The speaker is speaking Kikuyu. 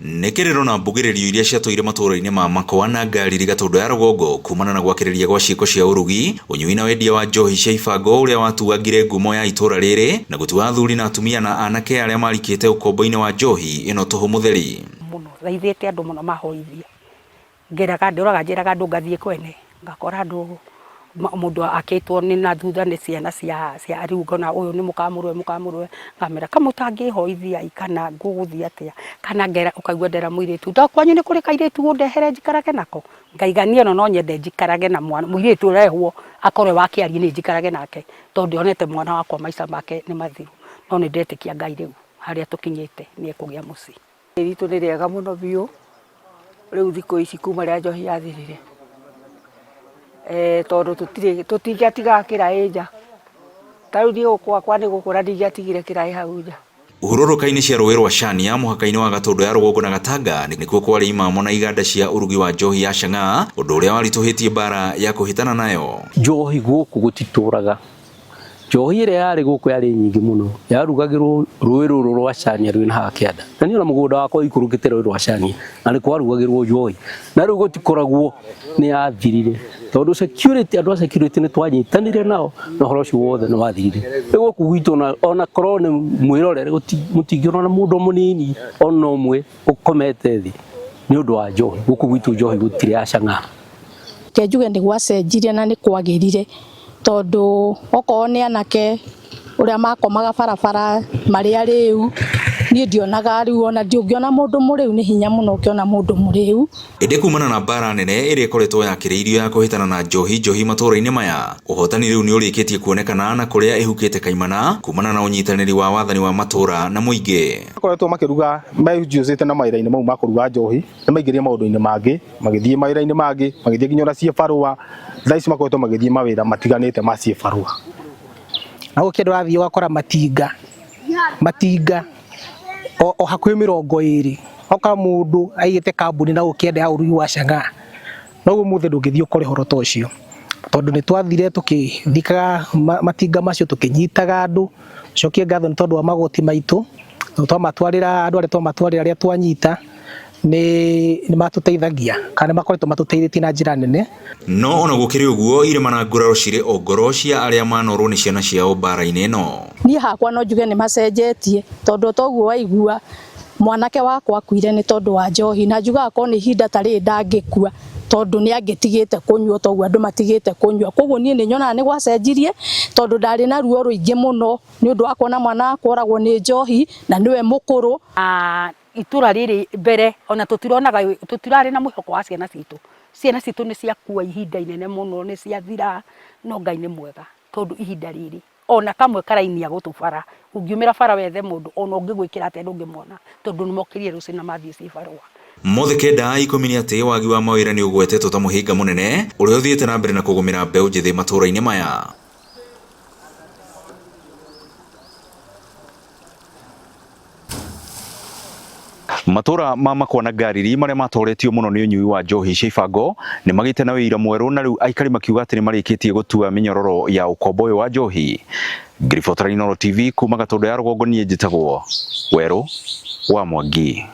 Nĩ kĩrĩro na mbugĩrĩrio iria ciatũire matũũra-inĩ ma Makwa na Ngariri Gatũndũ ya rũgongo kumana na gwakĩrĩria gwa ciĩko cia ũrugi, ũnyui na wendia wa njohi cia ibango ũrĩa watuangire ngumo ya itũũra rĩrĩ na gũtua athuri na atumia na anake arĩa marikĩte ũkombo-inĩ wa njohi ĩno tũhũ mũtheri. Mũno thaithĩte andũ mũno mahoithie. Ngeraga ndũraga njĩraga andũ ngathiĩ kwene ngakora andũ mũndũ akĩtwo nĩ na thutha nĩ ciana cia cia rĩu ngona ũyũ nĩ mũkamũrũwe mũkamũrũwe ngamera kamũtangĩhoithia ĩ kana gũgũthiĩ atĩa kana ngera ũkaigua ndera mũirĩtu to kwanyu nĩ kũrĩ kairĩtu ũndehere njikarage nako ngaiga niĩ ona no nyende njikarage na mwana mũirĩtu ũrehwo akorwo wa kĩarie niĩ njikarage nake tondũ ndionete mwana wakwa maica make nĩ mathiru no nĩ ndetĩkia Ngai rĩu harĩa tũkinyĩte nĩ ekũgĩa mũciĩ. Ritũ nĩ rĩega mũno biũ, rĩu thikũ ici kuma rĩrĩa njohi yathirire, tondũ tũtirĩ tũtingĩatigaga kĩraĩ nja, ta rĩu niĩ gũkũ gwakwa nĩ gũkũra ndingĩatigire kĩraĩ hau nja. Hurũrũka-inĩ cia rũĩ rwa Shania mũhaka-inĩ wa Gatũndũ ya rũgongo na Gatanga nĩkuo kwarĩ imamo na iganda cia ũrugi wa njohi ya chang'aa ũndũ ũrĩa waritũhĩtie mbara ya kũhĩtana nayo. Njohi gũkũ gũtitũraga. Njohi ĩrĩa yarĩ gũkũ yarĩ nyingĩ mũno, yarugagĩrwo rũĩ rũrũ rwa Chania rwĩna haha kĩanda. Na niĩ ona mũgũnda wakwa ũikũrũkĩte rũĩ rwa Chania, na nĩ kwarugagĩrwo njohi. Na rĩu gũtikoragwo, nĩ yathirire. Tondũ security, andũ a security nĩ twanyitanire nao, na ũhoro ũcio wothe nĩ wathirire. Rĩu gũkũ gwitũ ona korwo nĩ mwĩrorere, mũtingĩona ona mũndũ mũnini ona ũmwe ũkomete thĩ nĩ ũndũ wa njohi. Gũkũ gwitũ njohi gũtirĩ ya chang'aa. Reke njuge nĩ gwacenjirie na nĩ kwagĩrire tondũ okorwo nĩ anake ũrĩa makomaga barabara marĩ arĩu, niĩ ndionaga rĩu ona ndũngĩona mũndũ mũrĩu nĩ hinya mũno ũkĩona mũndũ mũrĩu. Ĩndĩ kumana na mbara nene ĩrĩa ĩkoretwo yakĩrĩirio ya kũhĩtana na njohi njohi matũra-inĩ maya, ũhotani rĩu nĩ ũrĩkĩtie kuonekana na kũrĩa ĩhukĩte kaimana kumana na ũnyitanĩri wa wathani wa matũra na mũingĩ. Makoretwo makĩruga mejiũcĩte na mawĩra-inĩ mau ma kũruga njohi, nĩ maingĩrire maũndũ-inĩ mangĩ, magĩthiĩ mawĩra-inĩ mangĩ, magĩthiĩ nginya ona ciĩbarũa, thaa ici makoretwo magĩthiĩ mawĩra matiganĩte ma ciĩbarũa. Na gũkĩ andũ ũrathiĩ ũgakora matinga, matinga o hakuhĩ 20, ũgakora mũndũ aigĩte kambuni na gũkũ kĩanda ya ũrugi wa chang'aa. No ũmũthĩ ndũngĩthiĩ ũkore ũhoro ta ũcio, tondũ nĩ twathire tũkĩthikaga matinga macio tũkĩnyitaga andũ, cokie ngatho nĩ tondũ wa magoti maitũ, twamatwarĩra andũ arĩa twamatwarĩra arĩa twanyita, nĩ matũteithagia kana nĩ makoretwo matũteithĩtie na njĩra nene. No ona gũkĩrĩ ũguo, irema na nguraro cirĩ o ngoro cia arĩa manorwo nĩ ciana ciao mbara-inĩ ĩno. Niĩ hakwa no njuge nĩ macenjetie tondũ toguo waigua mwanake wakwa akuire nĩ tondũ wa njohi na njugaga korwo nĩ ihinda ta rĩrĩ ndangĩkua tondũ nĩ angĩtigĩte kũnyua toguo andũ matigĩte kũnyua. Koguo niĩ nĩ nyonaga nĩ gwacenjirie tondũ ndarĩ na ruo rũingĩ mũno nĩ ũndũ wa kuona mwana wakwa oragwo nĩ njohi na nĩwe mũkũrũ. Itũra rĩrĩ mbere ona tũtironaga tũtirarĩ na mwĩhoko wa ciana citũ. Ciana citũ nĩ ciakua ihinda inene mũno nĩ ciathira, no Ngai nĩ mwega tondũ ihinda rĩrĩ ona kamwe karainia gũtũ bara, ũngiumĩra bara wethe mũndũ ona ũngĩgwĩkĩra atĩa ndũngĩmona tondũ nĩ mokĩrire rũcinĩ na mathiĩ cibarũa. Mothe kenda 10 nĩ atĩ wagi wa mawĩra nĩ ũgwetetwo ta mũhĩnga mũnene ũrĩa ũthiĩte na mbere na kũgũmĩra mbeũ njĩthĩ matũra-inĩ maya. Matũra ma Makwa na Ngariri marĩa matoretio mũno nĩ ũnyui wa njohi cia ibango nĩ magĩte na ũira mwerũ na rĩu aikari makiuga atĩ nĩ marĩkĩtie gũtua mĩnyororo ya ũkombo ũyũ wa njohi. Ngĩribotera Inooro TV kuma Gatũndũ ya rũgongo niĩ njĩtagwo Werũ wa Mwangi.